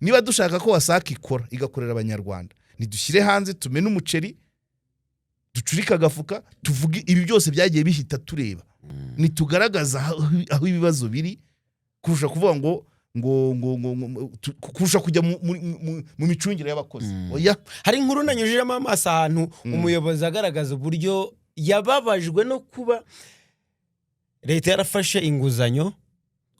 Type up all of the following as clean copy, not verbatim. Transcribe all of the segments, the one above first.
Niba dushaka ko WASAC ikora, igakorera Abanyarwanda, nidushyire hanze, tumene umuceri, ducurike agafuka, tuvuge ibi byose byagiye bihita tureba, nitugaragaza aho ibibazo biri, kurusha kuvuga ngo kurusha kujya mu micungire y'abakozi. Oya. Hari inkuru nanyujijemo amaso ahantu umuyobozi agaragaza uburyo yababajwe no kuba leta yarafashe inguzanyo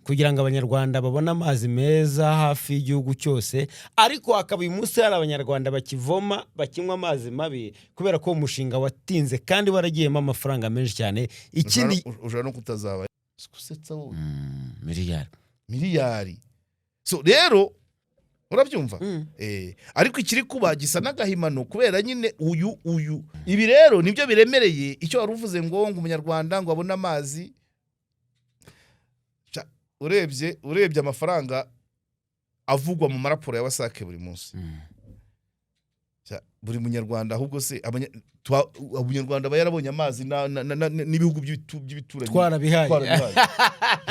kugira ngo Abanyarwanda babone amazi meza hafi y'igihugu cyose, ariko hakaba uyu munsi hari Abanyarwanda bakivoma, bakinywa amazi mabi kubera ko uwo mushinga watinze kandi waragiyemo amafaranga menshi cyane. Ikindi Ushobora no kutazaba gusetsa wowe. Miliyari. Miliyari. So rero urabyumva. Ariko ikiri kuba gisa n'agahimano kubera nyine uyu ibi rero nibyo biremereye. Icyo wari uvuze ngo Umunyarwanda ngo abone amazi. Urebye amafaranga avugwa mu maraporo ya WASAC buri munsi, buri Munyarwanda, ahubwo se Umunyarwanda aba yarabonye amazi n'ibihugu by'ibituranyi Twarabihaye. Twarabihaye.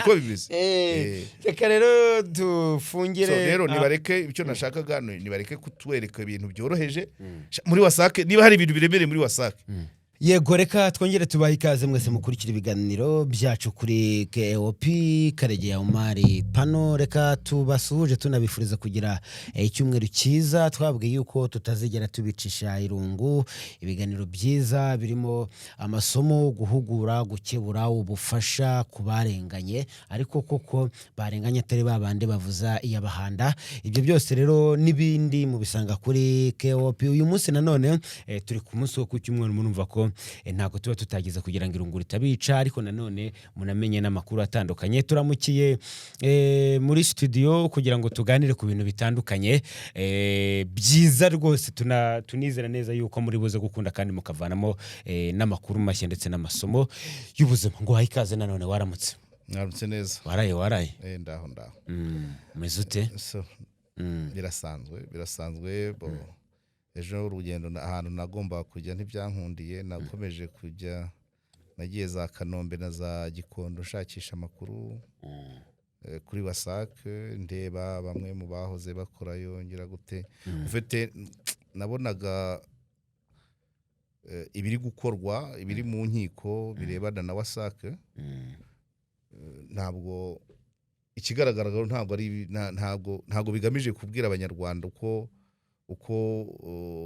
Uko bimeze. Reka rero dufungire. So rero nibareke, icyo nashakaga nibareke kutwereka ibintu byoroheje muri WASAC, niba hari ibintu biremereye muri WASAC. Yego, reka twongere tubahe ikaze mwese mukurikira ibiganiro byacu kuri KOP Karegeya Umari pano. Reka tubasuhuje, tunabifuriza kugira icyumweru cyiza. Twabwiye yuko tutazigera tubicisha irungu, ibiganiro byiza birimo amasomo, guhugura, gukebura, ubufasha ku barenganye, ariko koko barenganye atari ba bandi bavuza iyabahanda. Ibyo byose rero n'ibindi mubisanga kuri KOP. Uyu munsi nanone turi ku munsi wo ku cyumweru, murumva ko ntabwo tuba tutageze kugira ngo irungu ritabica, ariko nanone munamenye n'amakuru atandukanye. Turamukiye muri studio kugira ngo tuganire ku bintu bitandukanye byiza rwose, tunizera neza yuko muri buze gukunda kandi mukavanamo n'amakuru mashya ndetse n'amasomo y'ubuzima. Ngo uhaye ikaze nanone, waramutse? Mwaramutse neza. Waraye, waraye? Ndaho, ndaho. Umeze ute? So, birasanzwe, birasanzwe. Bo ejo urugendo ahantu nagombaga kujya ntibyankundiye, nakomeje kujya, nagiye za Kanombe na za Gikondo nshakisha amakuru kuri WASAC, ndeba bamwe mu bahoze bakorayo, ngira gute. Ufite nabonaga ibiri gukorwa, ibiri mu nkiko birebana na WASAC, ntabwo ikigaragara, ntabwo ari ntabwo bigamije kubwira Abanyarwanda uko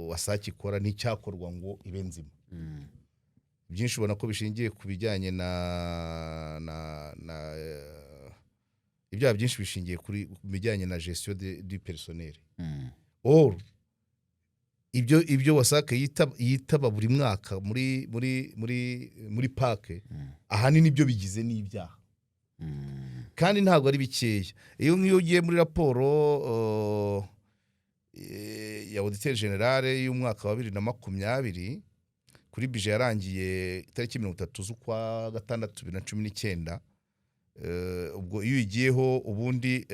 WASAC ikora n'icyakorwa ngo ibe nzima. Byinshi ubona ko bishingiye ku bijyanye na ibyaha byinshi bishingiye kuri ku bijyanye na gestion du personnel. Or ibyo WASAC yitaba buri mwaka muri parquet, ahanini ibyo bigize n'ibyaha, kandi ntabwo ari bikeya. Iyo nk'iyo ugiye muri raporo ya auditeur général y'umwaka wa 2020 kuri budget yarangiye itariki 30 z'ukwa gatandatu 2019, ubwo iyo uyigiyeho ubundi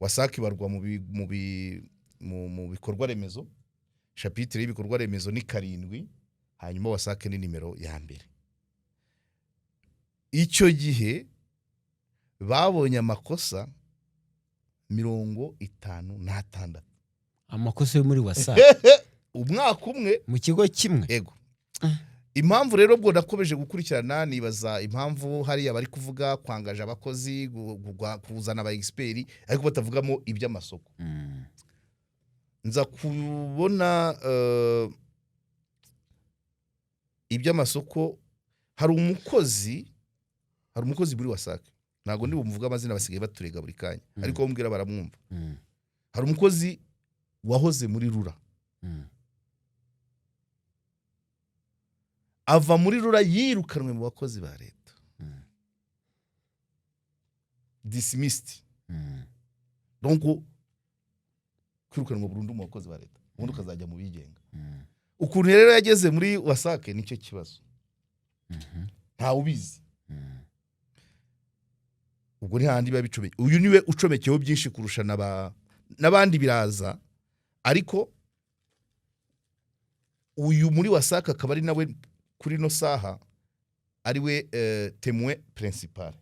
WASAC ibarwa mu bikorwa remezo, chapitre y'ibikorwa remezo ni 7, hanyuma WASAC ni nimero ya mbere. Icyo gihe babonye amakosa 56. Amakosa yo muri WASAC? Umwaka umwe. Mu kigo kimwe? Ego. Impamvu rero ubwo nakomeje gukurikirana, nibaza impamvu hariya bari kuvuga kwangaje abakozi, kuzana aba experts, ariko batavugamo iby'amasoko. Nza kubona iby'amasoko, hari umukozi muri WASAC, ntabwo ndi bumuvuge amazina, basigaye baturega buri kanya, ariko bamubwira baramwumva. Hari umukozi wahoze muri RURA, ava muri RURA yirukanwe mu bakozi ba leta, dismissed. Donc kwirukanwa burundu mu bakozi ba leta, ubundi ukazajya mu bigenga. Ukuntu rero yageze muri WASAC nicyo kibazo, ntawe ubizi. Ubwo ni hahandi biba bicomeye. Uyu niwe ucomekeyeho byinshi kurusha n'abandi biraza, ariko uyu muri WASAC akaba ari nawe kuri ino saha ari we témoin principal.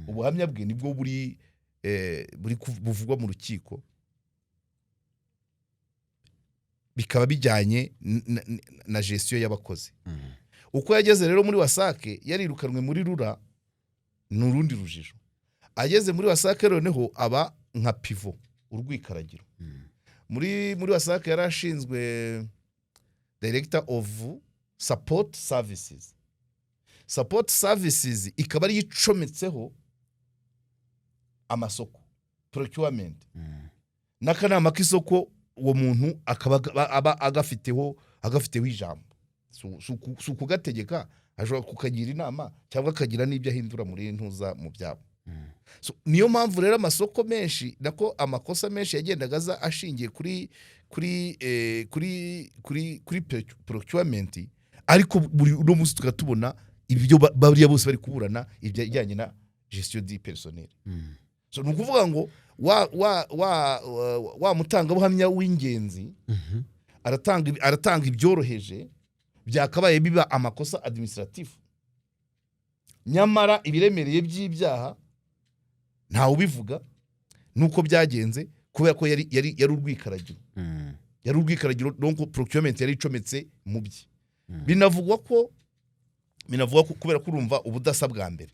Ubuhamya bwe nibwo buri buvugwa mu rukiko. Bikaba bijyanye na gestion y'abakozi. Uko yageze rero muri WASAC yarirukanwe muri RURA ni urundi rujijo. Ageze muri WASAC noneho aba nka pivot, urwikaragiro. Muri WASAC yari ashinzwe director of support services. Support services ikaba ariyo icometseho amasoko, procurement, n'akanama k'isoko. Uwo muntu akaba aba agafiteho ijambo. Si ukugategeka, ashobora kukagira inama cyangwa akagira n'ibyo ahindura muri ntuza mu byabo. So, niyo mpamvu rero amasoko menshi, nako amakosa menshi yagendaga aza ashingiye kuri procurement. Ariko buri uno munsi tukaba tubona ibyo bariya bose bari kuburana ibijyanye na gestion du personnel. So ni ukuvuga ngo wa mutangabuhamya w'ingenzi aratanga ibyoroheje byakabaye biba amakosa administratif, nyamara ibiremereye by'ibyaha ntawe ubivuga nuko byagenze, kubera ko yari urwikaragiro, yari urwikaragiro. Donc procurement yari icometse mu bye. Binavugwa ko kubera ko urumva ubudasa bwa mbere,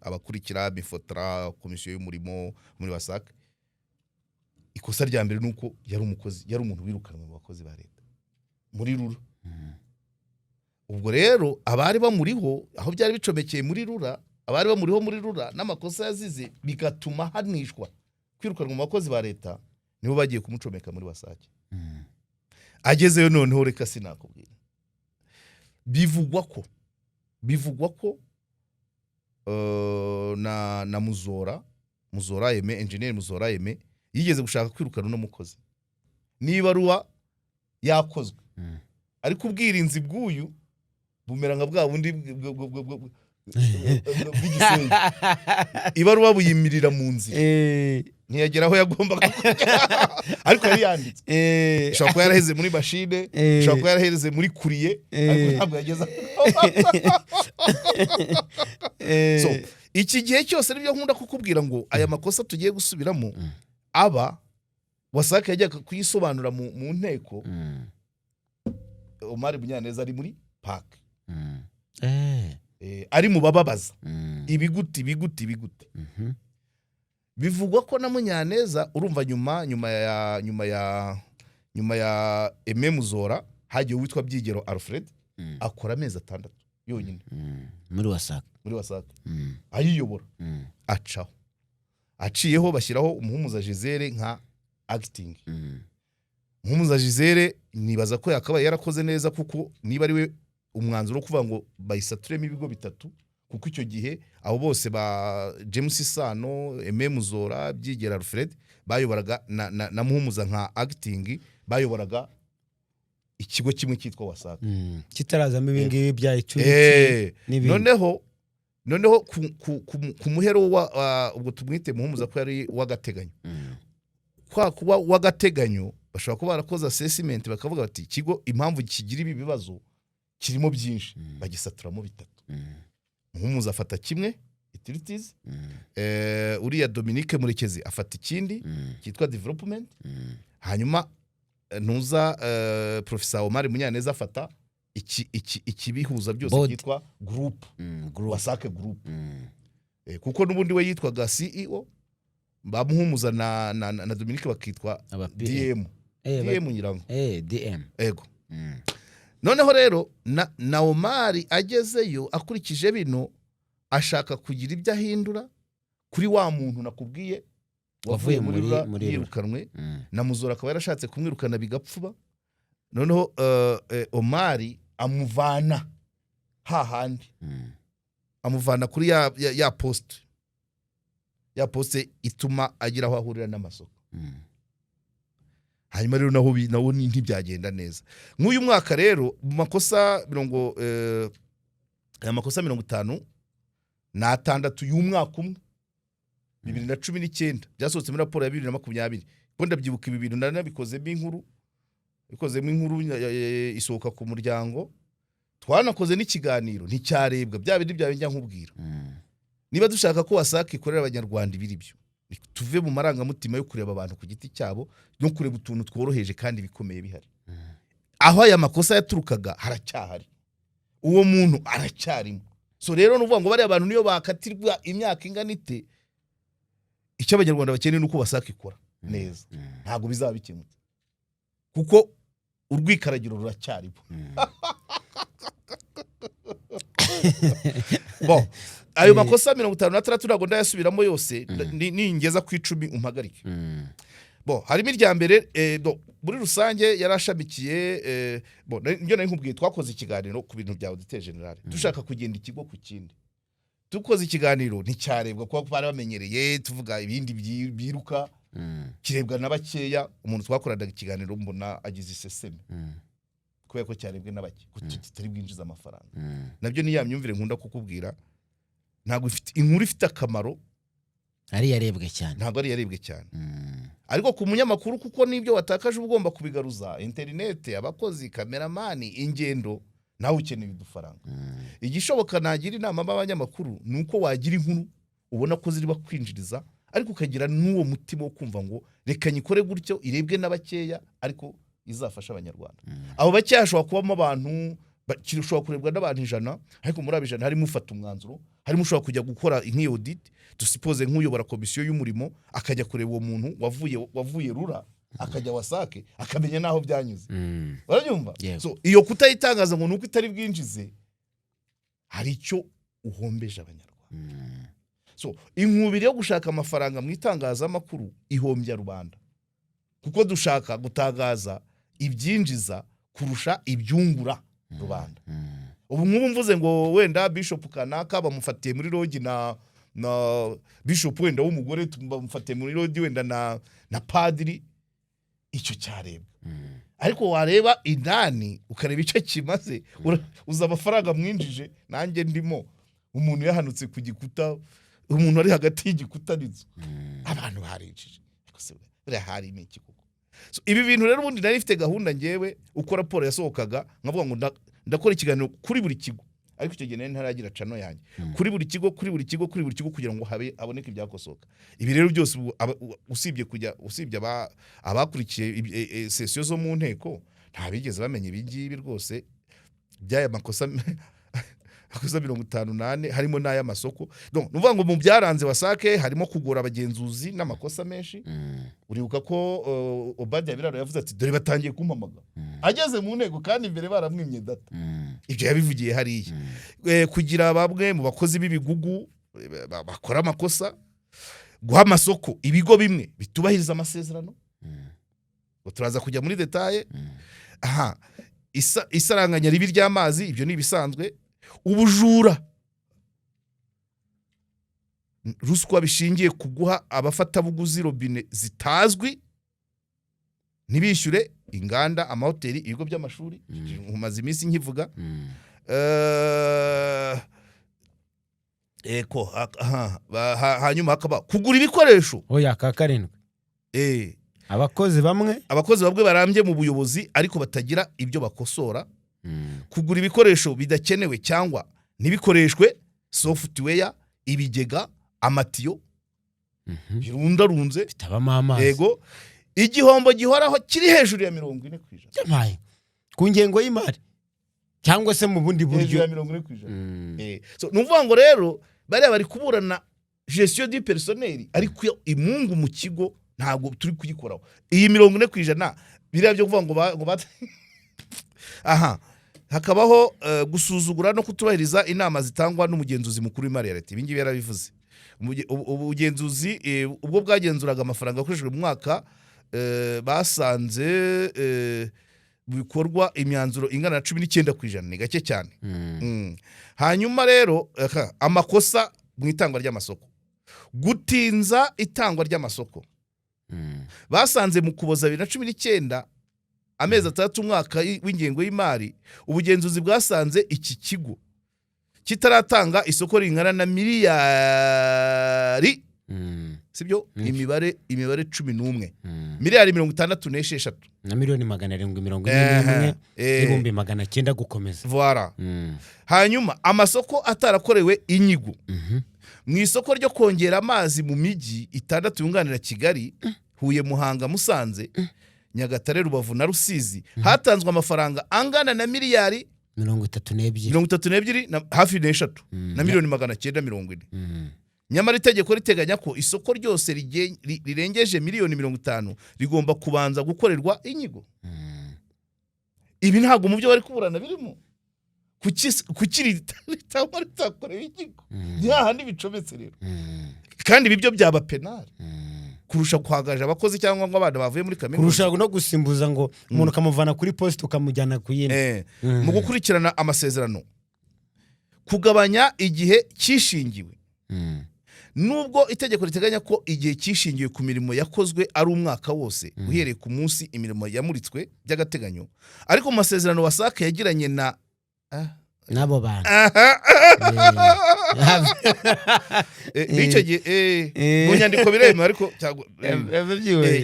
abakurikira MIFOTRA, komisiyo y'umurimo muri WASAC, ikosa rya mbere ni uko yari umukozi, yari umuntu wirukanwe mu bakozi ba leta muri RURA. Ubwo rero abari bamuriho, aho byari bicomekeye muri RURA, abari bamuriho muri RURA n'amakosa yazize bigatuma hanishwa kwirukanwa mu bakozi ba leta, nibo bagiye kumucomeka muri WASAC. Agezeyo noneho, reka sinakubwira, bivugwa ko na Muzora Aime, engineer Muzora Aime, yigeze gushaka kwirukana uno mukozi n'ibaruwa yakozwe, ariko ubwirinzi bw'uyu bumera nka bwa bundi bw'igisenyi, ibaruwa buyimirira mu nzira, ntiyagera aho yagombaga kujya, ariko yari yanditswe. Ishobora kuba yaraheze muri mashine, ishobora kuba yaraheze muri courrier, ariko ntabwo yageze. So iki gihe cyose nibyo nkunda kukubwira ngo aya makosa tugiye gusubiramo aba WASAC yajyaga kuyisobanura mu nteko, Omar Munyaneza ari muri PAC, ari mu bababaza ibiguti ibiguti ibiguti. Bivugwa ko na Munyaneza, urumva, nyuma ya Aime Muzora hagiye uwitwa Byigero Alfred, akora amezi 6 yonyine. Muri WASAC. Muri WASAC ayiyobora. Acaho, aciyeho bashyiraho Umuhumuza Gisele nka acting. Umuhumuza Gisele nibaza ko yakabaye yarakoze neza, kuko niba ari we umwanzuro wo kuvuga ngo bayisaturemo ibigo bitatu, kuko icyo gihe abo bose ba James Sano, Aime Muzora, Byigera Alfred bayoboraga na Muhumuza nka acting, bayoboraga ikigo kimwe cyitwa WASAC. Kitarazamo ibingibi bya utility n'ibindi. Noneho ku muhero wa ubwo tumwite Muhumuza ko yari uw'agateganyo, kwa kuba uw'agateganyo bashobora kuba barakoze assessment bakavuga bati ikigo impamvu kigira ibi bibazo kirimo byinshi, bagisaturamo bitatu. Muhumuza afata kimwe, utilities, uriya Dominique Murekezi afata ikindi cyitwa development, hanyuma ntuza Professor Omar Munyaneza afata iki iki ikibihuza byose Board. cyitwa group, Group. WASAC Group. Kuko n'ubundi we yitwaga CEO, bamuhumuza na Dominique bakitwa Aba PA. DM. DM nyirango. DM. Ego. Noneho rero na Omar agezeyo akurikije bino, ashaka kugira ibyo ahindura kuri wa muntu nakubwiye wavuye muri RURA muri RURA. yirukanwe, na Muzora akaba yarashatse kumwirukana bigapfuba. Noneho Omari amuvana hahandi, amuvana kuri ya poste ituma agira aho ahurira n'amasoko. Hanyuma rero naho ntibyagenda neza. Nk'uyu mwaka rero mu makosa mirongo aya makosa 56 y'umwaka umwe 2019 byasohotse muri raporo ya 2020, kuko ndabyibuka ibi bintu nanabikozemo inkuru, bikozemo inkuru isohoka ku muryango, twanakoze n'ikiganiro nticyarebwa. Bya bindi byawe njya nkubwira, niba dushaka ko WASAC ikorera abanyarwanda ibiri byo, tuve mu marangamutima yo kureba abantu ku giti cyabo no kureba utuntu tworoheje kandi bikomeye bihari. Aho aya makosa yaturukaga haracyahari, uwo muntu aracyarimo. So rero ni ukuvuga ngo bariya bantu niyo bakatirwa imyaka ingana ite, icyo Abanyarwanda bakeneye ni uko WASAC ikora neza. Ntabwo bizaba bikemutse kuko urwikaragiro ruracyarimo. Bon, ayo makosa 56 ntabwo ndayasubiramo yose. Ningeza ku 10 umpagarike. Bon, harimo irya mbere, muri rusange yari ashamikiye, bon, nibyo nari nkubwiye. Twakoze ikiganiro ku bintu bya auditeur général, dushaka kugenda ikigo ku kindi. Dukoze ikiganiro nticyarebwa kuko bari bamenyereye tuvuga ibindi biruka, kirebwa na bakeya. Umuntu twakoranaga ikiganiro mbona agize iseseme kubera ko cyarebwe na bake, ko kitari bwinjiza amafaranga. Nabyo ni ya myumvire nkunda kukubwira. Ntabwo ifite inkuru ifite akamaro ari yarebwe cyane. Ntabwo ari yarebwe cyane. Ariko ku munyamakuru, kuko n'ibyo watakaje uba ugomba kubigaruza: interinete, abakozi, kameramani, ingendo, nawe ukeneye udufaranga. Igishoboka nagira inama b'abanyamakuru ni uko wagira inkuru ubona ko ziri bakwinjiriza, ariko ukagira n'uwo mutima wo kumva ngo reka nyikore gutyo irebwe na bakeya ariko izafasha Abanyarwanda. Abo bakeya hashobora kubamo abantu ushobora kurebwa n'abantu 100, ariko muri abo 100 harimo ufata umwanzuro, harimo ushobora kujya gukora nk'iyo audit. Dusuppose nk'uyobora komisiyo y'umurimo akajya kureba uwo muntu wavuye RURA akajya WASAC, akamenya n'aho byanyuze. Urabyumva? Yego. So iyo kutayitangaza ngo ni uko itari bwinjize, hari icyo uhombeje Abanyarwanda. So inkubiri yo gushaka amafaranga mu itangazamakuru ihombya rubanda, kuko dushaka gutangaza ibyinjiza kurusha ibyungura rubanda. Ubu nk'ubu mvuze ngo wenda bishop kanaka bamufatiye muri lodge na bishop wenda w'umugore, bamufatiye muri lodge wenda na padiri, icyo cyarebwa. Ariko wareba indani ukareba icyo kimaze, uza amafaranga mwinjije nanjye ndimo, umuntu yahanutse ku gikuta, umuntu ari hagati y'igikuta n'inzu, abantu barinjije. Ariko se buriya harimo iki koko? So, ibi bintu rero ubundi nari mfite gahunda ngewe, uko raporo yasohokaga nkavuga ngo ndakora ikiganiro kuri buri kigo, ariko icyo gihe nari ntaragira channel yanjye, kuri buri kigo, kuri buri kigo, kuri buri kigo, kugira ngo habe haboneke ibyakosoka. Ibi rero byose ubu usibye kujya usibye abakurikiye sesiyo zo mu nteko, nta bigeze bamenya ibi ngibi rwose by'aya makosa 54, harimo n'ay'amasoko. Donc, ni ukuvuga ngo mu byaranze WASAC harimo kugora abagenzuzi n'amakosa menshi. Uribuka ko Obadiya Biraro yavuze ati: "Dore batangiye kumpamagara," ageze mu nteko kandi imbere baramwimye data. Ibyo yabivugiye hariya. Kugira bamwe mu bakozi b'ibigugu, bakora amakosa, guha amasoko ibigo bimwe bitubahiriza amasezerano, ngo turaza kujya muri détails. Aha isaranganya ribi ry'amazi, ibyo ni ibisanzwe. Ubujura, ruswa bishingiye ku guha abafatabuguzi robine zitazwi ntibishyure, inganda, amahoteli, ibigo by'amashuri, umaze iminsi nkivuga. Eko aha, hanyuma hakaba kugura ibikoresho. Oya, ka karindwi. Abakozi bamwe. Abakozi bamwe barambye mu buyobozi ariko batagira ibyo bakosora. Kugura ibikoresho bidakenewe cyangwa ntibikoreshwe: software, ibigega, amatiyo birundarunze. Bitabamo amazi. Yego, igihombo gihoraho kiri hejuru ya 40%. Yampaye ku ngengo y'imari cyangwa se mu bundi Hejuru buryo. ya 40%. So ni ukuvuga ngo rero bariya bari kuburana gestion du personnel, ariko iyo imungu mu kigo ntabwo turi kuyikoraho. Iyi 40%, biriya byo kuvuga ngo aha hakabaho gusuzugura no kutubahiriza inama zitangwa n'umugenzuzi mukuru w'imari ya leta. Ibi ngibi yarabivuze. Ubugenzuzi ubwo bwagenzuraga amafaranga yakoreshejwe mu mwaka, basanze mu bikorwa imyanzuro ingana na 19%, ni gake cyane. Hanyuma rero amakosa mu itangwa ry'amasoko, gutinza itangwa ry'amasoko. Basanze mu Kuboza 2019, amezi 6 umwaka w'ingengo y'imari, ubugenzuzi bwasanze iki kigo kitaratanga isoko ringana na miliyari, sibyo? Imibare 11, miliyari 66 na miliyoni 741 n'ibihumbi 900 gukomeza. Voilà. Hanyuma amasoko atarakorewe inyigo. Mu isoko ryo kongera amazi mu mijyi itandatu yunganira Kigali, Huye, Muhanga, Musanze, Nyagatare, Rubavu na Rusizi, hatanzwe amafaranga angana na miliyari 32. 32 na hafi n'eshatu na miliyoni 940. Nyamara itegeko riteganya ko isoko ryose rirengeje miliyoni 50 rigomba kubanza gukorerwa inyigo. Ibi ntabwo mu byo bari kuburana birimo. Kuki ritaba ritakorewe inyigo? Ni hahandi bicometse rero. Kandi ibi byo byaba pénal kurusha guhagaje abakozi cyangwa ngo abana bavuye muri kaminuza. Kurusha no gusimbuza ngo umuntu ukamuvana kuri poste ukamujyana ku yindi. Mu gukurikirana amasezerano, kugabanya igihe cyishingiwe. Nubwo itegeko riteganya ko igihe cyishingiwe ku mirimo yakozwe ari umwaka wose uhereye ku munsi imirimo yamuritswe by'agateganyo, ariko mu masezerano WASAC yagiranye na n'abo bantu. N'icyo gihe mu nyandiko biremewe, ariko cyangwa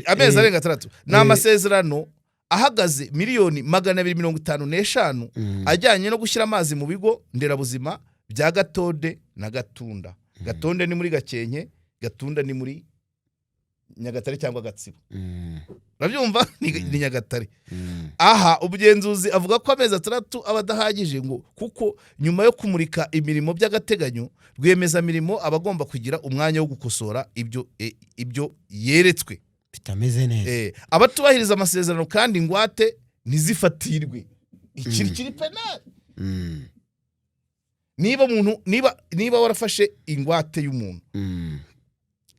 amezi arenga 6 ni amasezerano ahagaze miliyoni 255 ajyanye no gushyira amazi mu bigo nderabuzima bya Gatonde na Gatunda. Gatonde ni muri Gakenke, Gatunda ni muri Nyagatare cyangwa Gatsibo. Urabyumva, ni Nyagatare. Aha ubugenzuzi avuga ko amezi 6 aba adahagije, ngo kuko nyuma yo kumurika imirimo by'agateganyo, rwiyemezamirimo aba agomba kugira umwanya wo gukosora ibyo yeretswe bitameze neza. Abatubahiriza amasezerano kandi ingwate ntizifatirwe, ikiri kiri pénal. Niba umuntu, niba warafashe ingwate y'umuntu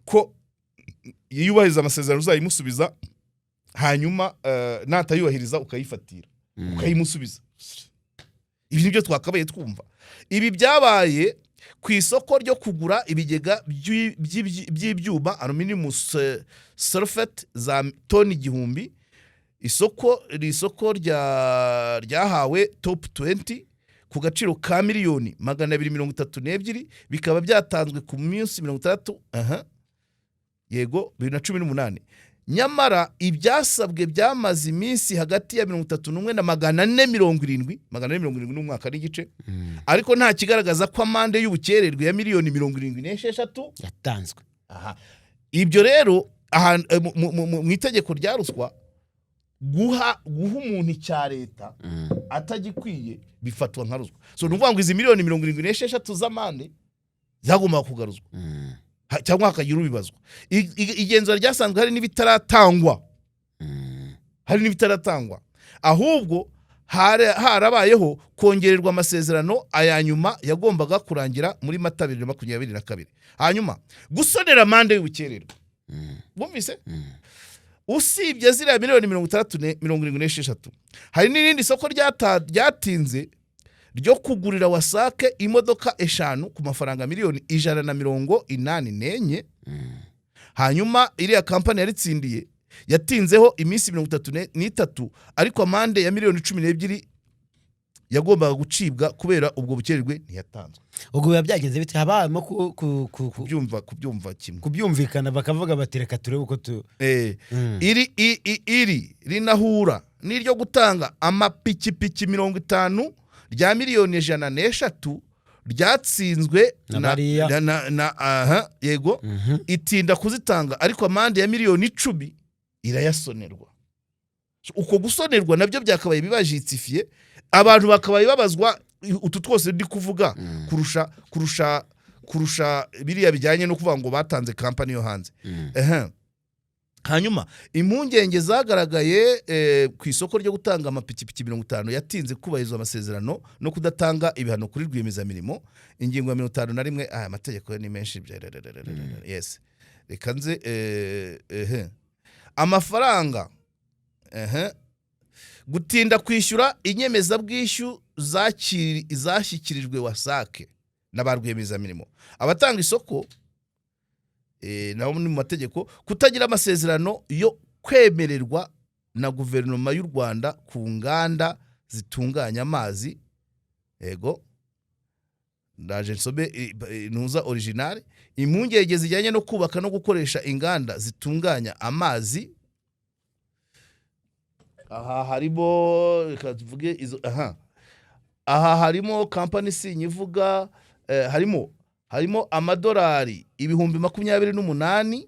ko yubahiriza amasezerano uzayimusubiza, hanyuma natayubahiriza ukayifatira, ukayimusubiza, ibi nibyo twakabaye twumva. Ibi byabaye ku isoko ryo kugura ibigega by'ibyuma aluminium sulfate za toni 1000. Isoko iri isoko ryahawe Top 20 ku gaciro ka miliyoni 232, bikaba byatanzwe ku minsi 60, aha yego, 2018. Nyamara ibyasabwe byamaze iminsi hagati ya 31 na 470, 470 n'umwaka n'igice. Ariko nta kigaragaza ko amande y'ubukererwe ya miliyoni 76 yatanzwe. Aha, ibyo rero ahantu mu itegeko rya ruswa, guha umuntu icya leta atagikwiye bifatwa nka ruswa. So ni ukuvuga ngo izi miliyoni 76 z'amande zagombaga kugaruzwa cyangwa hakagira ubibazwa. Igenzura ryasanzwe hari n'ibitaratangwa, hari n'ibitaratangwa, ahubwo harabayeho kongererwa amasezerano aya nyuma yagombaga kurangira muri Mata 2022. Hanyuma gusonera amande y'ubukererwe, bumvise, usibye ziriya miliyoni 60 76, hari n'irindi soko ryatinze ryo kugurira WASAC imodoka eshanu ku mafaranga miliyoni 184. Hanyuma iriya kampani yaritsindiye yatinzeho iminsi 33, ariko amande ya miliyoni 12 yagombaga gucibwa kubera ubwo bukererwe ntiyatanzwe. Ubwo biba byagenze bite? Habamo Kubyumva kimwe. Kubyumvikana, bakavuga bati: "Reka turebe uko tu" Iri iri rinahura n'iryo gutanga amapikipiki 50 rya miliyoni 103 ryatsinzwe Na bariya. na aha yego, itinda kuzitanga, ariko amande ya miliyoni 10 irayasonerwa. Uko gusonerwa nabyo byakabaye bibajustifiye, abantu bakabaye babazwa utu twose ndi kuvuga kurusha biriya bijyanye no kuvuga ngo batanze kampani yo hanze. Ehe. Hanyuma impungenge zagaragaye ku isoko ryo gutanga amapikipiki 50 yatinze kubahirizwa amasezerano no kudatanga ibihano kuri rwiyemezamirimo, ingingo ya 51. Aya mategeko ni menshi. Yes, reka nze ehe. Amafaranga, ehe, gutinda kwishyura inyemezabwishyu zashyikirijwe WASAC na ba rwiyemezamirimo abatanga isoko, nabo ni mu mategeko, kutagira amasezerano yo kwemererwa na guverinoma y'u Rwanda ku nganda zitunganya amazi. Yego, ndaje nsome ntuza original. Impungenge zijyanye no kubaka no gukoresha inganda zitunganya amazi, aha harimo, reka tuvuge izo, aha harimo kampani sinyivuga, harimo amadolari 28,000.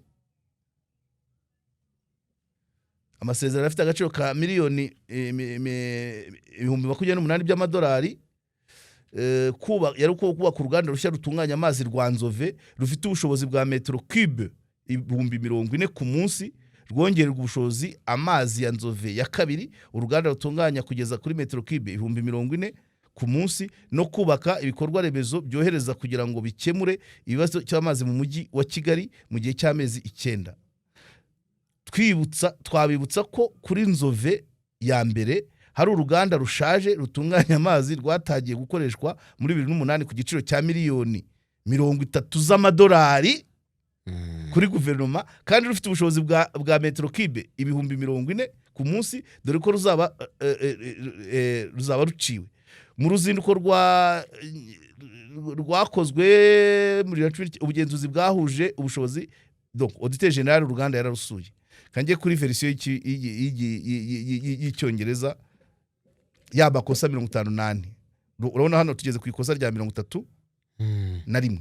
Amasezerano afite agaciro ka miliyoni 28,000 by'amadolari, yari kubaka uruganda rushya rutunganya amazi rwa Nzove, rufite ubushobozi bwa metero cube 40,000 ku munsi, rwongererwa ubushobozi amazi ya Nzove ya kabiri, uruganda rutunganya kugeza kuri metero cube 40,000 ku munsi, no kubaka ibikorwa remezo byohereza kugira ngo bikemure ibibazo cy'amazi mu Mujyi wa Kigali mu gihe cy'amezi 9. Twabibutsa ko kuri Nzove ya mbere hari uruganda rushaje rutunganya amazi rwatangiye gukoreshwa muri 2008 ku giciro cya miliyoni 30 z'amadolari kuri guverinoma, kandi rufite ubushobozi bwa metero cube 40,000 ku munsi, dore ko ruzaba ruciwe mu ruzinduko rwakozwe muri 2010. Ubugenzuzi bwahuje ubushobozi, donc auditeur général uruganda yararusuye. Kanjye kuri verisiyo y'Icyongereza ya makosa 54. Urabona hano tugeze ku ikosa rya 31,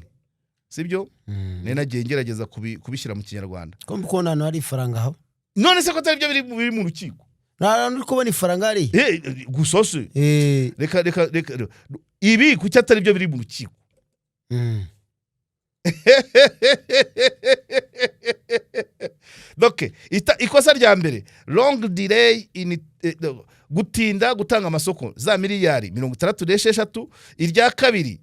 sibyo? Nari nagiye ngerageza kubishyira mu Kinyarwanda. Ko ndi kubona ahantu hari ifaranga aho? None se ko atari byo biri mu rukiko? Nta hantu uri kubona ifaranga hari. Gusa se reka, reka, reka, ibi kuki atari byo biri mu rukiko? Donc ikosa rya mbere, long delay in no, gutinda gutanga amasoko, za miliyari 66. Irya kabiri,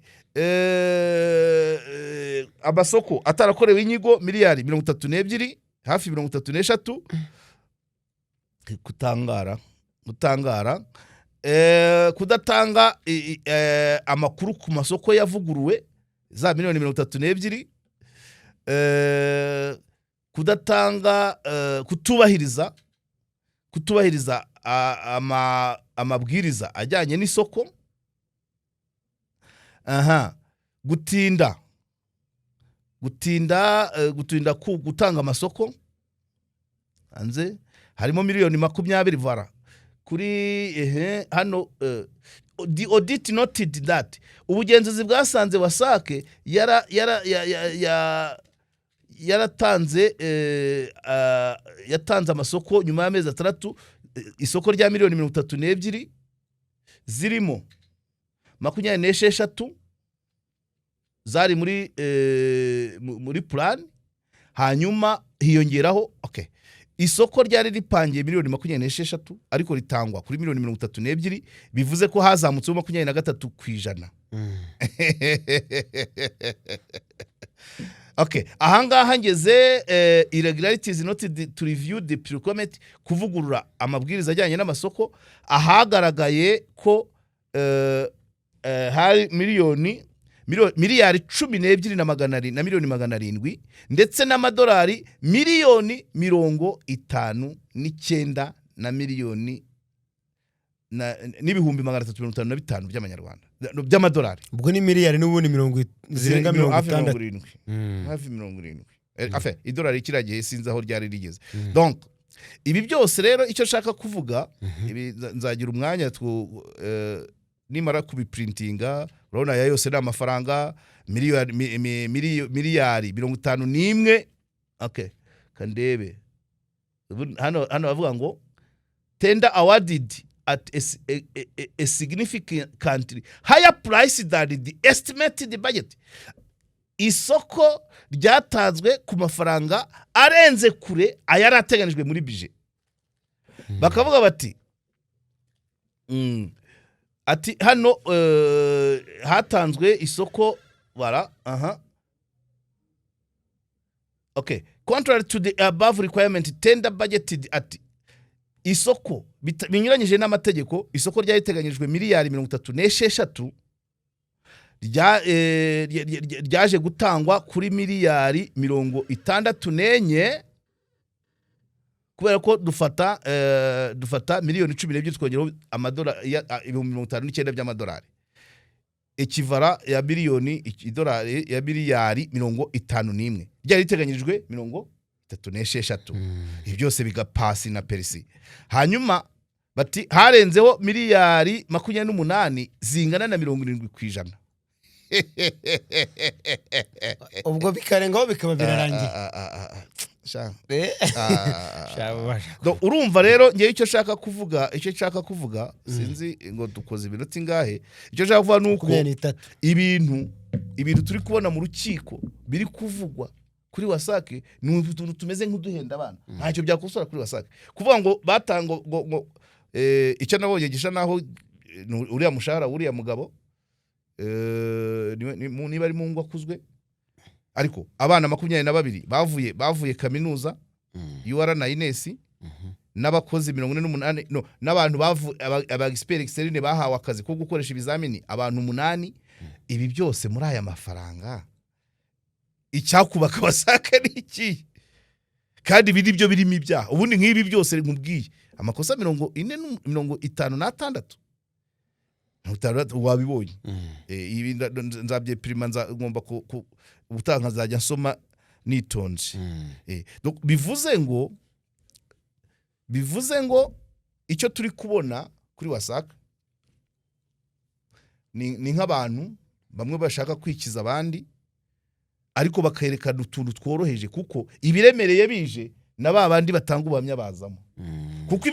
amasoko atarakorewe inyigo, miliyari 32, hafi 33. Kutangara, kudatanga amakuru ku masoko yavuguruwe, za miliyoni 32, kudatanga, kutubahiriza amabwiriza ajyanye n'isoko, aha gutinda gutanga amasoko hanze, harimo miliyoni 20 vara kuri ehe. Hano the audit noted that, ubugenzuzi bwasanze WASAC yara yara ya, ya, ya, yaratanze yatanze amasoko nyuma y'amezi 6, isoko rya miliyoni 32 zirimo 26 zari muri plan, hanyuma hiyongeraho, okay, isoko ryari ripangiye miliyoni 26 ariko ritangwa kuri miliyoni 32, bivuze ko hazamutseho 23%. Okay, ahangaha ngeze irregularities noted to review the procurement, kuvugurura amabwiriza ajyanye n'amasoko, ahagaragaye ko hari miliyari 12 na magana arindwi na miliyoni 700, ndetse n'amadolari miliyoni 59 na miliyoni n'355,000 by'amanyarwanda, no, by'amadolari. Ubwo ni miliyari n'ubundi mirongo zirenga mirongo Hafi mirongo itandatu. irindwi, hafi 70. Enfin, idolari kiriya gihe sinzi aho ryari rigeze. Donc ibi byose rero, icyo nshaka kuvuga, ibi nzagira umwanya nimara kubiprintinga. Urabona aya yose ni amafaranga miliyari 51. Okay, kandebe. Hano bavuga ngo tender awarded at a significantly higher price than the estimated budget, isoko ryatanzwe ku mafaranga arenze kure ayari ateganijwe muri budget. Bakavuga bati ati hano hatanzwe isoko bara aha. Okay, contrary to the above requirement, tender budgeted at, isoko binyuranyije n'amategeko, isoko ryari riteganyijwe miliyari 36 ryaje gutangwa kuri miliyari 64, kubera ko dufata miliyoni 12 twongeraho amadolari 59,000 by'amadolari, ikivara ya miliyoni idolari ya miliyari 51, ryari riteganyirijwe 36. Ibi byose bigapasi na perisi. Hanyuma bati harenzeho miliyari 28 zingana na 70%. Ubwo bikarengaho bikaba birarangiye. Ah, ah, ah, ah. Sha. Eh, Ah. sha, ubasha. Donc, urumva rero, ngewe icyo nshaka kuvuga, sinzi ngo dukoze iminota ingahe, icyo nshaka kuvuga ni uko 23. Ibintu turi kubona mu rukiko biri kuvugwa kuri WASAC ni utuntu tumeze nk'uduhenda abana. Ntacyo byakosora kuri WASAC kuvuga ngo batanga ngo icyo nabonye gisha naho ni uriya mushahara w'uriya mugabo, niba ari mu ngo akuzwe, ariko abana 22 bavuye kaminuza UR na INES, n'abakozi 48, no, n'abantu aba expert externe bahawe akazi ko gukoresha ibizamini, abantu umunani. Ibi byose muri aya mafaranga, icyakubaka WASAC ni iki? Kandi ibi nibyo birimo ibyaha. Ubundi nk'ibi byose nkubwiye, amakosa 40, 56, 56 wabibonye. Ibi nzabyepirima, ngomba ubutaha nkazajya nsoma nitonze. Donc, bivuze ngo icyo turi kubona kuri WASAC ni nk'abantu bamwe bashaka kwikiza abandi, ariko bakerekana utuntu tworoheje, kuko ibiremereye bije na ba bandi batanga ubuhamya bazamo. Kuko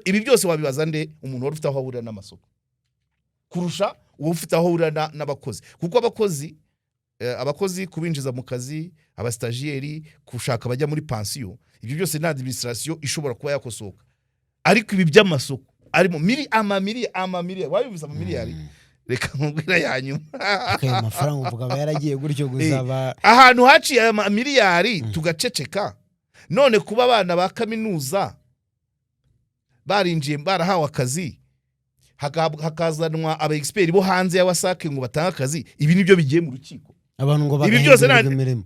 ibi byose wabibaza nde? Umuntu wari ufite aho ahurira n'amasoko kurusha uwo ufite aho ahurira n'abakozi, kuko abakozi kubinjiza mu kazi, abasitagiyeri, gushaka abajya muri pansiyo, ibyo byose ni administration ishobora kuba yakosoka. Ariko ibi by'amasoko arimo miri amamiri amamiri, wabivuze, amamiliyari, reka nkubwira ya nyuma. Ayo mafaranga uvuga aba yaragiye gutyo gusa ba Ahantu haciye aya mamiliyari tugaceceka. None kuba abana ba kaminuza barinjiye, barahawe akazi, hakazanwa aba expert bo hanze ya WASAC ngo batange akazi, ibi nibyo bigiye mu rukiko. Abantu ngo Ibi byose bagahindurirwa imirimo.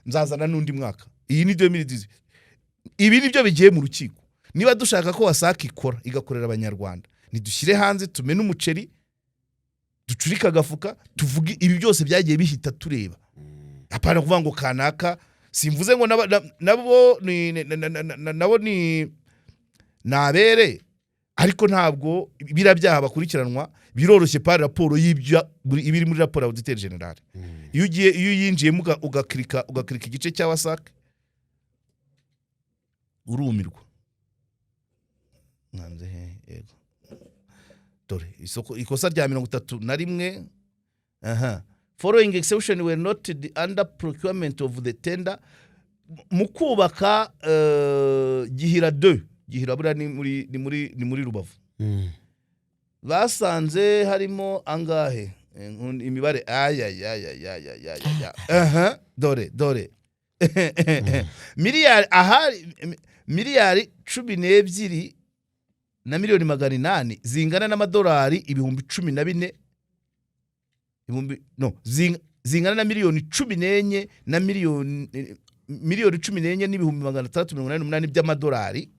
Nzazana n'undi mwaka, iyi ni 2018. Ibi nibyo bigiye mu rukiko. Niba dushaka ko WASAC ikora, igakorera Abanyarwanda, nidushyire hanze, tumene umuceri, ducurike agafuka, tuvuge ibi byose byagiye bihita tureba, apana kuvuga ngo kanaka. Simvuze ngo nabo ni nabo ni nabere, ariko ntabwo biriya byaha bakurikiranwa biroroshye par rapport y'ibyo ibiri muri raporo ya auditeur général. Iyo ugiye, iyo uyinjiyemo, ugakirika igice cya WASAC, urumirwa. Mwanze he? Yego, dore isoko, ikosa rya 31. Aha, following exception were noted under procurement of the tender mu kubaka Gihira 2. Gihira buriya ni muri Rubavu. Basanze harimo angahe? Imibare ayayayayayaya. Aha, dore miliyari, ahari miliyari 12 na miliyoni 800 zingana n'amadolari 14,000, ibihumbi, no, zingana na miliyoni 14 na miliyoni, miliyoni 14,688 by'amadolari.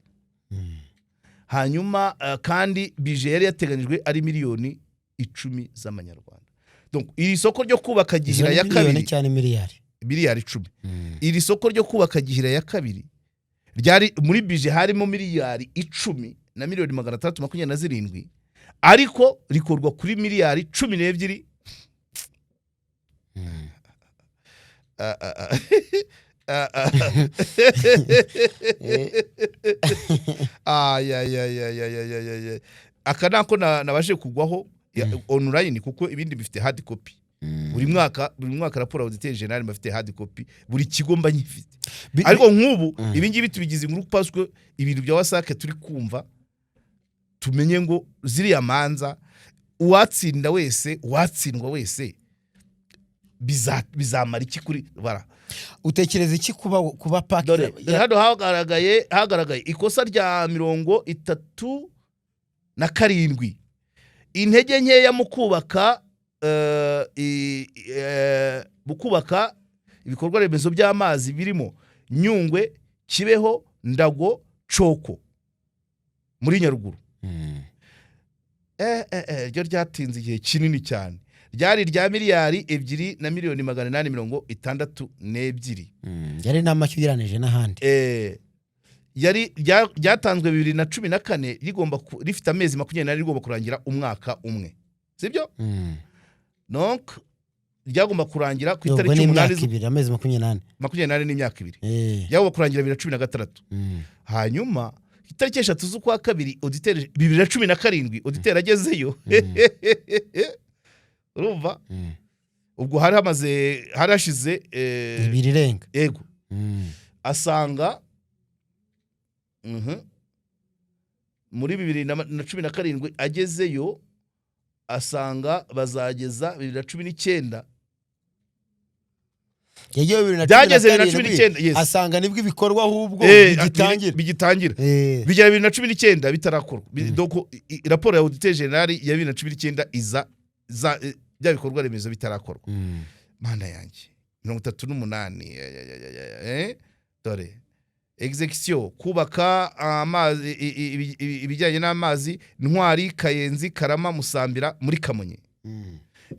Hanyuma kandi budget yari yateganyijwe ari miliyoni 10 z'amanyarwanda. Donc iri soko ryo kubaka Izo Gihira ni ya miliyoni kabiri cyane miliyari? Miliyari 10. Iri soko ryo kubaka Gihira ya kabiri ryari muri budget harimo miliyari 10 na miliyoni 627, ariko rikorwa kuri miliyari 12. Ah, ah, ah. Ah, ah. Ay, ay, ay, ay, ay, ay, ay, ay, ay. Aka nako nabashije kugwaho online, kuko ibindi bifite hard copy. Buri mwaka raporo auditeur général bafite hard copy, buri kigo mba nyifite. Ariko nk'ubu ibi ngibi tubigize inkuru parce que ibintu bya WASAC turi kumva, tumenye ngo ziriya manza, uwatsinda wese, uwatsindwa wese, bizamara iki kuri bara? Utekereza iki kuba paki Dore hano hagaragaye ikosa rya 37, intege nkeya mu kubaka ibikorwa remezo by'amazi birimo Nyungwe, Kibeho, Ndago, Coko muri Nyaruguru. Ryo ryatinze igihe kinini cyane, ryari irya miliyari 2 na miliyoni 862. Yari n'amashyi ugereranije n'ahandi. Yari ryatanzwe 2014, rigomba rifite amezi 24, rigomba kurangira umwaka umwe, sibyo? Donc Ryagomba kurangira ku Ubwo itariki ni 8 imyaka 2, amezi 24. 24 n'imyaka 2. Ryagomba kurangira 2016. Hanyuma itariki 3 z'ukwa kabiri auditeur, 2017, auditeur agezeyo, urumva, ubwo hari hamaze, hari hashize 2 irenga. Yego. Asanga muri 2017 agezeyo asanga bazageza 2019. Yagiye 2017. Byageze 2019, yes. Asanga nibwo ibikorwa ahubwo bigitangira. Bigitangira. Bigera 2019 bitarakorwa. Donc raporo ya auditeur général ya 2019 iza za bya bikorwa remezo bitarakorwa. Mana yanjye, 38, dore exécution, kubaka amazi, ibijyanye n'amazi, Ntwari, Kayenzi, Karama, Musambira muri Kamonyi.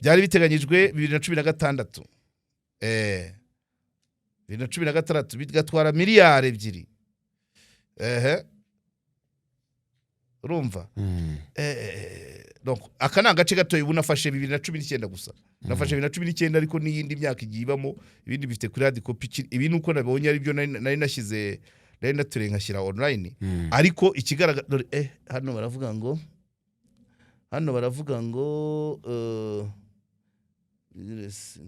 Byari biteganyijwe 2016, 2016 bigatwara miliyari 2. Ehe, urumva? Donc aka ni agace gatoya. Ubu nafashe 2019 gusa, nafashe 2019, ariko n'iyindi myaka igiye ibamo ibindi bifite kuri hard copy. Ibi ni uko nabonye aribyo nari nashyize, nari natureye nkashyira online. Ariko ikigaragara, dore hano baravuga ngo yes.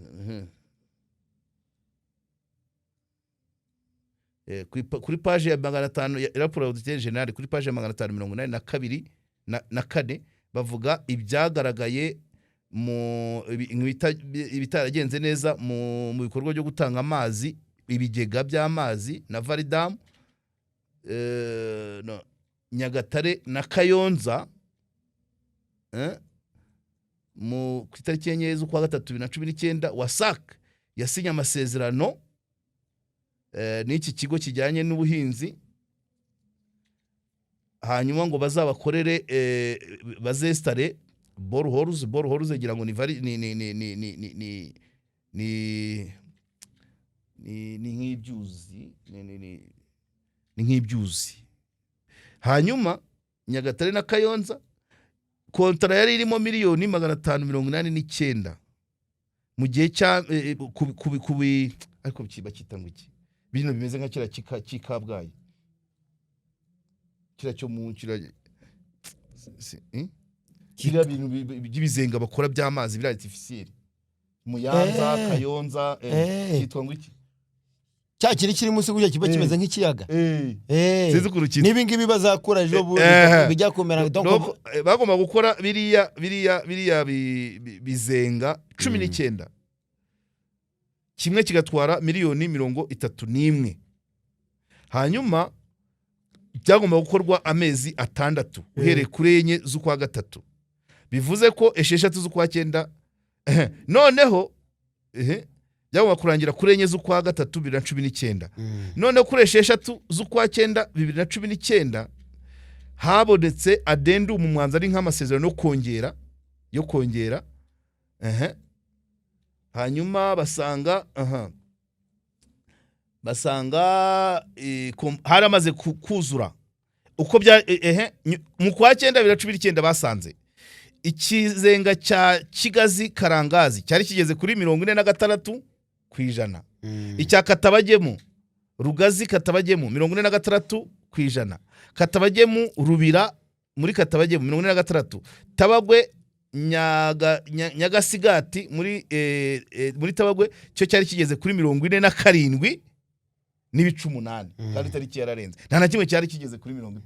Kuri page ya 500 ya raporo ya auditeur général, kuri page ya 582 na 4, bavuga ibyagaragaye mu ibitaragenze neza mu bikorwa byo gutanga amazi, ibigega by'amazi na varidamu, no, Nyagatare na Kayonza, mu ku itariki 4 z'ukwa gatatu 2019 WASAC yasinye amasezerano n'iki kigo kijyanye n'ubuhinzi, hanyuma ngo bazabakorere, bazesitare boreholes. Boreholes ngira ngo ni vari ni ni ni ni ni ni ni ni ni ni nk'ibyuzi, ni nk'ibyuzi. Hanyuma Nyagatare na Kayonza, kontara yari irimo miliyoni 589 mu gihe cya kubi, ariko bakita ngo iki, bino bimeze nka kiriya cy'i Kabgayi, kiriya cyo mu kiriya eh? Kiriya bintu by'ibizenga bakora by'amazi biriya artificiel, Muyanza, Kayonza, cyitwa ngo iki? Cya kintu kiri munsi gutya kiba kimeze nk'ikiyaga. Sinzi ukuntu cyitwa. N'ibi ngibi bazakura ejo bundi bijya kumera donc. Donc, bagomba gukora biriya bizenga 19, kimwe kigatwara miliyoni 31. Hanyuma byagomba gukorwa amezi 6 uhereye kuri 4 z'ukwa gatatu, bivuze ko 6 z'ukwa cyenda. Noneho byagomba kurangira kuri 4 z'ukwa gatatu 2019. Noneho kuri 6 z'ukwa cyenda 2019 habonetse addendum mu mwanzuro, ari nk'amasezerano yo kongera. Hanyuma basanga, aha, basanga haramaze kuzura uko bya mu kwa cyenda 2019 basanze ikizenga cya Kigazi Karangazi cyari kigeze kuri 46%, icya Katabagemu Rugazi Katabagemu 46%, Katabagemu Rubira muri Katabagemu 46, Tabagwe Nyagasigati muri Tabagwe cyo cyari kigeze kuri 47.8, kandi itariki yararenze. Nta na kimwe cyari kigeze kuri 50,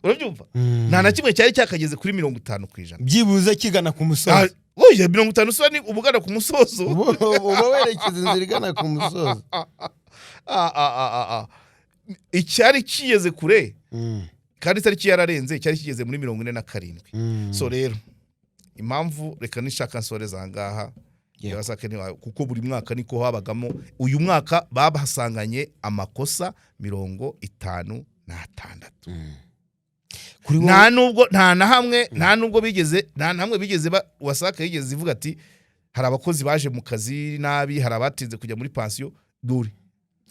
urabyumva? Nta na kimwe cyari cyakageze kuri 50%. Byibuze kigana ku musozo. Ah, oya, 50 usa ni ubugana ku musozo. Uba werekeza inzira igana ku musozo. Ah, ah, ah, ah, ah. Icyari kigeze kure, kandi itariki yararenze, cyari kigeze muri 47. So rero impamvu reka nishaka nsoreza aha ngaha. WASAC kuko buri mwaka niko habagamo. Uyu mwaka babahasanganye amakosa 56. Kuri wowe Nta nubwo, nta na hamwe, nta nubwo bigeze, nta na hamwe bigeze WASAC yigeze ivuga ati hari abakozi baje mu kazi nabi, hari abatinze kujya muri pansiyo. Dore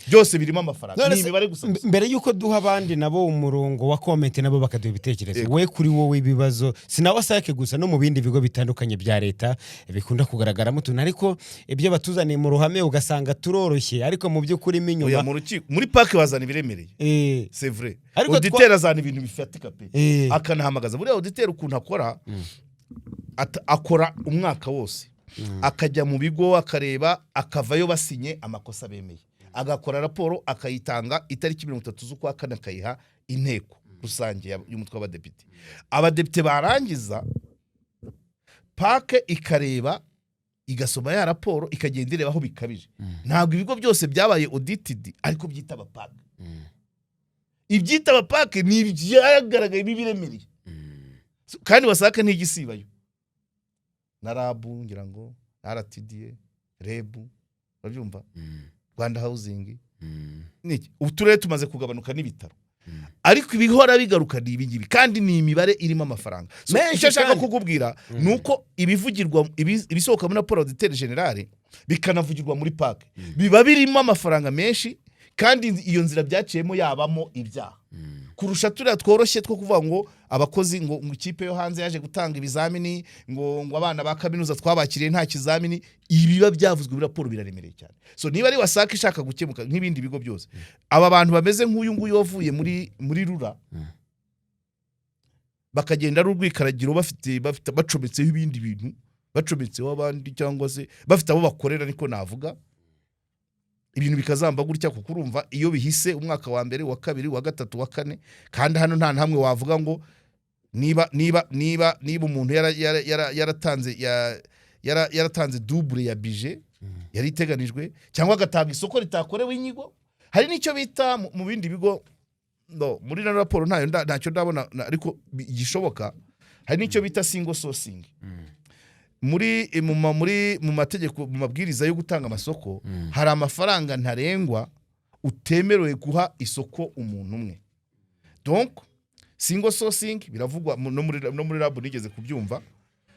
Byose birimo amafaranga. None Ni se, imibare gusa gusa. Mbere y'uko duha abandi nabo umurongo wa comment, nabo bakaduha ibitekerezo, Yego. we kuri wowe ibibazo si na WASAC gusa, no mu bindi bigo bitandukanye bya leta bikunda kugaragaramo utuntu, ariko ibyo batuzaniye mu ruhame ugasanga turoroshye, ariko mu by'ukuri mo Oya, inyuma mu rukiko, muri PAC bazana ibiremereye. C'est vrai. Ariko Auditeur azana ibintu bifatika pe. Akanahamagaza buriya auditeur ukuntu akora, akora umwaka wose, akajya mu bigo akareba, akavayo basinye amakosa bemeye, agakora raporo akayitanga itariki 30 z'ukwa kane, akayiha inteko rusange y'umutwe w'abadepite. Abadepite barangiza, PAC ikareba, igasoma ya raporo, ikagenda ireba aho bikabije. Ntabwo ibigo byose byabaye audited ariko byitaba PAC. Ibyitaba PAC ni ibyagaragaye bibiremereye, kandi WASAC ntigisibayo na RAB, ngira ngo RTDA, REB, urabyumva, Rwanda Housing niki. Uturere tumaze kugabanuka n'ibitaro, ariko ibihora bigaruka ni ibi ngibi, kandi ni imibare irimo amafaranga. So, Menshi. icyo nshaka Kandi. kukubwira ni uko ibivugirwa, ibisohoka muri raporo auditeur général bikanavugirwa muri PAC biba birimo amafaranga menshi, kandi iyo nzira byaciyemo yabamo ibyaha kurusha turiya tworoshye two kuvuga ngo abakozi, ngo ikipe yo hanze yaje gutanga ibizamini, ngo abana ba kaminuza twabakiriye nta kizamini. Ibiba byavuzwe muri raporo biraremereye cyane. So niba ari WASAC ishaka gukemuka nk'ibindi bigo byose, aba bantu bameze nk'uyu nguyu wavuye muri RURA bakagenda ari urwikaragiro, bafite bacometseho ibindi bintu, bacometseho abandi cyangwa se bafite abo bakorera, niko navuga, ibintu bikazamba gutya, kuko urumva iyo bihise umwaka wa mbere, wa kabiri, wa gatatu, wa kane, kandi hano nta na hamwe wavuga ngo niba umuntu yaratanze double ya budget yari iteganijwe, cyangwa agatanga isoko ritakorewe inyigo. Hari n'icyo bita mu bindi bigo, no muri na raporo ntayo ntacyo ndabona, ariko igishoboka, hari n'icyo bita single sourcing muri mu mategeko, mu mabwiriza yo gutanga amasoko. Hari amafaranga ntarengwa utemerewe guha isoko umuntu umwe. Donc single sourcing biravugwa no muri RAB nigeze kubyumva.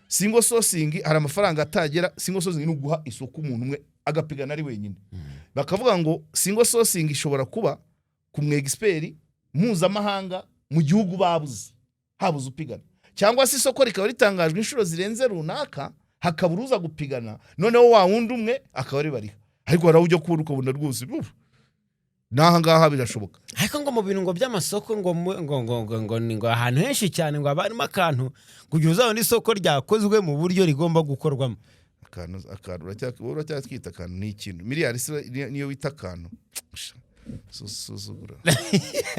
Single sourcing, hari amafaranga atagera. Single sourcing ni uguha isoko umuntu umwe agapigana ari wenyine. Bakavuga ngo single sourcing ishobora kuba ku mu expert mpuzamahanga mu gihugu babuze, habuze upigana, cyangwa se isoko rikaba ritangajwe inshuro zirenze runaka, hakabura uza gupigana, noneho wa wundi umwe akaba ari bariha. Ariko hari aho ujya kubona ukabona rwose uf, n'aha ngaha birashoboka. Ariko ngo mu bintu ngo by'amasoko ngo mu- ngo ngo ngo ngo ni ngo ahantu henshi cyane ngo haba harimo akantu kugira uzabone isoko ryakozwe mu buryo rigomba gukorwamo. Akantu wowe uracyatwita akantu? Ni ikintu miliyari se niyo wita akantu? Suzugura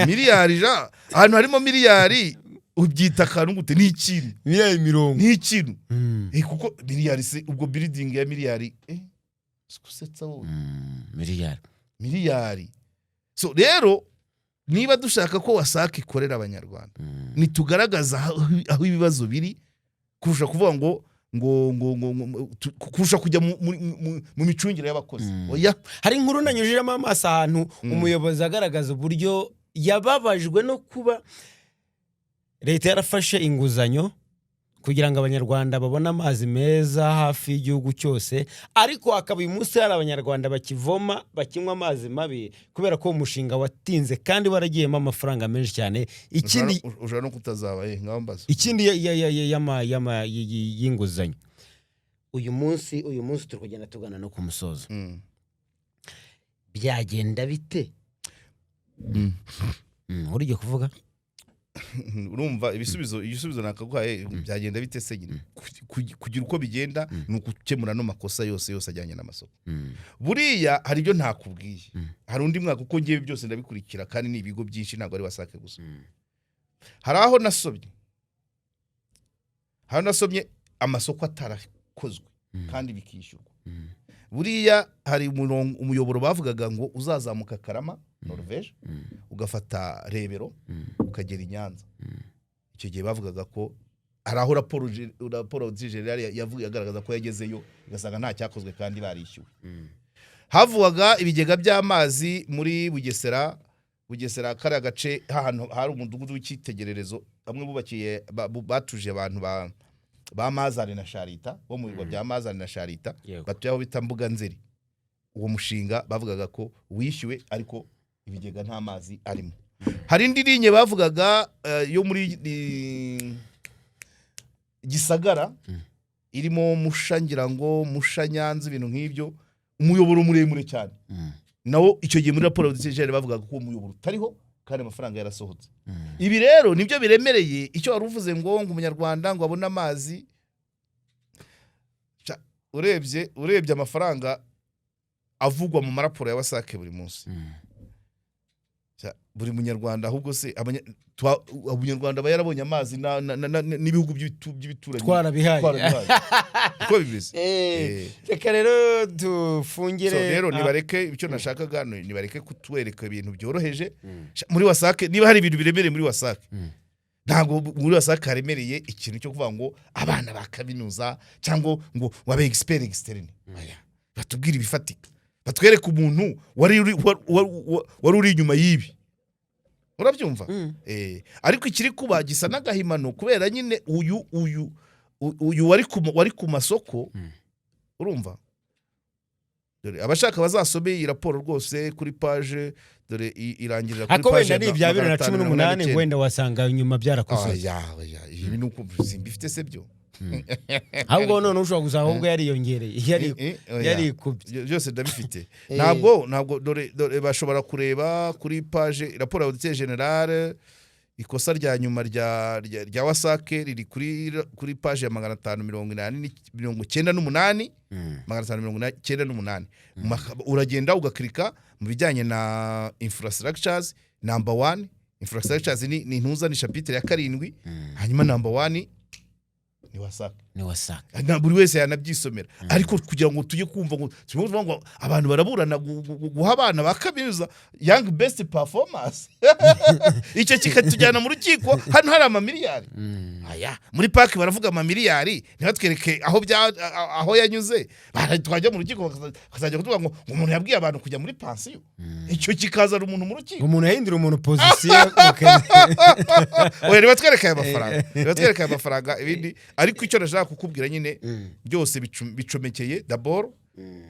miliyari ja ahantu harimo miliyari ubyita akantu gute? Ni ikintu. Miliyari mirongo. Ni ikintu. Kuko miliyari se ubwo building ya miliyari, gusetsa wowe. Miliyari. Miliyari. So rero niba dushaka ko WASAC ikorera abanyarwanda, nitugaragaza aho ibibazo biri kurusha kuvuga ngo kurusha kujya mu micungire y'abakozi. Oya. Hari inkuru nanyujijemo amaso ahantu umuyobozi agaragaza uburyo yababajwe no kuba leta yarafashe inguzanyo kugira ngo abanyarwanda babone amazi meza hafi y'igihugu cyose, ariko hakaba uyu munsi hari abanyarwanda bakivoma, bakinywa amazi mabi kubera ko uwo mushinga watinze kandi waragiyemo amafaranga menshi cyane. Ikindi Ushobora no kutazaba ngaho mbaza. Ikindi y'inguzanyo, uyu munsi turi kugenda tugana no ku musozo. Byagenda bite? Uri kuvuga. Urumva ibisubizo nakaguhaye. Byagenda bite se nyine? Kugira uko bigenda ni ugukemura ano makosa yose yose ajyanye n'amasoko. Buriya hari ibyo ntakubwiye. Hari undi mwaka, kuko ngewe byose ndabikurikira, kandi ni ibigo byinshi, ntabwo ari WASAC gusa. Hari aho nasomye amasoko atarakozwe kandi bikishyurwa. Buriya hari umuyoboro bavugaga ngo uzazamuka Karama, Norvège, ugafata Rebero, ukagera i Nyanza. Icyo gihe bavugaga ko hari aho raporo générale yavuga yagaragaza ko yagezeyo igasanga nta cyakozwe kandi barishyuwe. Havugwaga ibigega by'amazi muri Bugesera. Bugesera kariya gace hahantu hari umudugudu w'icyitegererezo, bamwe bubakiye batuje abantu ba Mazane na Sharita bo mu birwa bya Mazane na Sharita, Yego. batuye aho bita Mbuga Nzeri. Uwo mushinga bavugaga ko wishyuwe, ariko ibigega nta mazi arimo. Hari indi ligne bavugaga yo muri Gisagara, irimo Musha, ngira ngo Musha, Nyanza, ibintu nk'ibyo, umuyoboro muremure cyane. Nawo icyo gihe muri raporo y'auditeur bavugaga ko uwo muyoboro utariho kandi amafaranga yarasohotse. Ibi rero nibyo biremereye. Icyo wari uvuze ngo umunyarwanda ngo abone amazi. Urebye amafaranga avugwa mu maraporo ya WASAC buri munsi, buri munyarwanda, ahubwo se umunyarwanda aba yarabonye amazi n'ibihugu by'ibituranyi Twarabihaye. Twarabihaye. Uko bimeze. Reka rero dufungire. So rero nibareke, icyo nashakaga nibareke kutwereka ibintu byoroheje. Muri WASAC, niba hari ibintu biremereye muri WASAC, ntabwo muri WASAC haremereye ikintu cyo kuvuga ngo abana ba kaminuza cyangwa ngo wabe expert externe. Oya, batubwire ibifatika, batwereke umuntu wari uri inyuma y'ibi, urabyumva? Ariko ikiri kuba gisa n'agahimano, kubera nyine uyu wari ku masoko. Urumva, dore abashaka bazasome iyi raporo rwose kuri page, dore irangirira kuri Ariko page wenda ni ibya 2018. 589. Wenda wasanga nyuma byarakosoye. Oya, oya, ibi ni uko simbifite se byo. Ahubwo none ushobora gusanga ahubwo yariyongereye, yari Oya. yarikubye. Byose ndabifite. Ntabwo dore bashobora kureba kuri page raporo ya auditeur général, ikosa rya nyuma rya WASAC riri kuri page ya 598, 598. Uragenda ugakirika mu bijyanye na infrastructures, number one infrastructures ni ntuza, ni chapitre ya 7, hanyuma number one ni WASAC. Ni WASAC. Na buri wese yanabyisomera. Ariko kugira ngo tujye kumva ngo turimo tuvuga ngo abantu baraburana guha abana ba kaminuza young best performance, icyo kikatujyana mu rukiko, hano hari amamiliyari. Aya muri PAC baravuga amamiliyari, ntibatwereke aho yanyuze. Twajya mu rukiko bakazajya kutuvuga ngo umuntu yabwiye abantu kujya muri pansiyo, icyo kikazana umuntu mu rukiko. Umuntu yahindura umuntu position. Oya, nibatwereke aya mafaranga, nibatwereke aya mafaranga ibindi. Ariko icyo nashaka kukubwira nyine, byose bicomekeye d'abord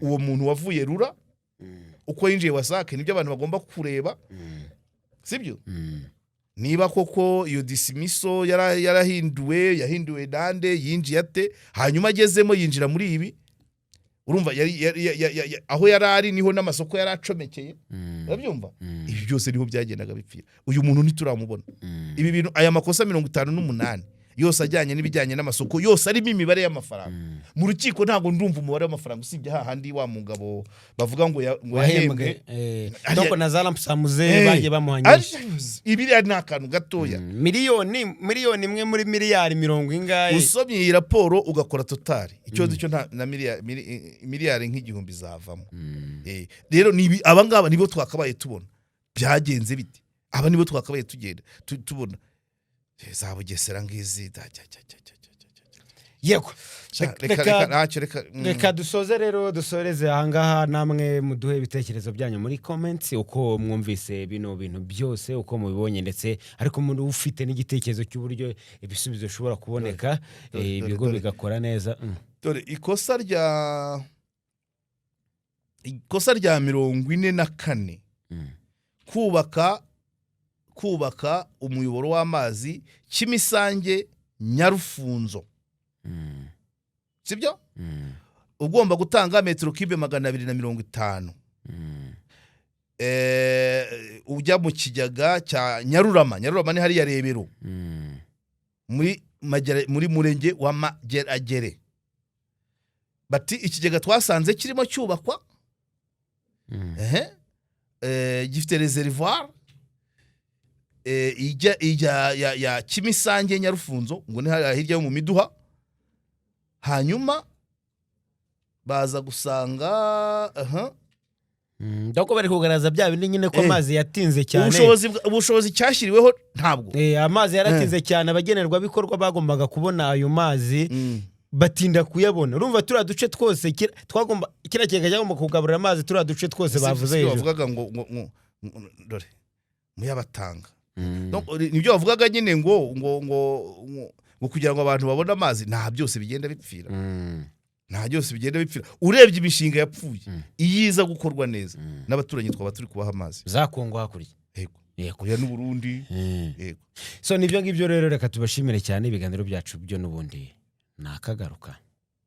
uwo muntu wavuye RURA, uko yinjiye WASAC, nibyo abantu bagomba kureba, sibyo? Niba koko iyo dismissal yarahinduwe, yahinduwe nande? Yinjiye ate? Hanyuma agezemo yinjira muri ibi. Urumva aho yari ari niho n'amasoko yari acomekeye, urabyumva? Ibi byose niho byagendaga bipfira. Uyu muntu ntituramubona. Ibi bintu, aya makosa 58 yose ajyanye n'ibijyanye n'amasoko, yose arimo imibare y'amafaranga, mu rukiko ntabwo ndumva umubare w'amafaranga, usibye hahandi wa mugabo bavuga ngo wahembwe yahembwe. Donc na za lump sum ze bagiye bamuha nyinshi. Ibiriya ni akantu gatoya. Miliyoni 1 muri miliyari mirongo ingahe. Usomye iyi raporo ugakora total, icyo nzi cyo na miliyari nk'igihumbi zavamo. Rero ni aba ngaba nibo twakabaye tubona byagenze bite, aba nibo twakabaye tugenda tubona. Za Bugesera ngizi da jya, jya, jya, jya, jya, jya, jya. Yego. Sha, reka reka ntacyo, reka. Reka dusoze rero, dusoreze ahangaha. Namwe muduhe ibitekerezo byanyu muri comments, uko mwumvise bino bintu byose, uko mubibonye, ndetse ariko umuntu ufite n'igitekerezo cy'uburyo ibisubizo bishobora kuboneka, Dore, dore, ibigo dore. bigakora neza. Dore ikosa rya 44, kubaka umuyoboro w'amazi Kimisange Nyarufunzo, sibyo? Ugomba gutanga metero kibe 250, ujya mu kigega cya Nyarurama. Nyarurama ni hariya Rebero, muri murenge wa Mageragere. Bati ikigega twasanze kirimo cyubakwa, ehe, gifite reservoir ijya ya Kimisange Nyarufunzo, ngo ni hariya hirya yo mu Miduha. Hanyuma baza gusanga aha. Donc bari kugaragaza bya bindi nyine ko amazi yatinze cyane. Ubushobozi cyashyiriweho ntabwo. Amazi yaratinze cyane, abagenerwabikorwa bagombaga kubona ayo mazi batinda kuyabona. Urumva turiya duce twose twagomba, kiriya kigega cyagomba kugaburira amazi turiya duce twose bavuze Si hejuru. Bavugaga ngo dore muyabatanga. Donc, nibyo bavugaga nyine ngo kugira ngo abantu babone amazi, nta byose bigenda bipfira. Nta byose bigenda bipfira. Urebye imishinga yapfuye, iyo iza gukorwa neza, n'abaturanyi twaba turi kubaha amazi. Za Kongo hakurya. Yego. Yego. Oya, n'Uburundi. Yego. So nibyo ngibyo rero, reka tubashimire cyane. Ibiganiro byacu byo n'ubundi ni akagaruka.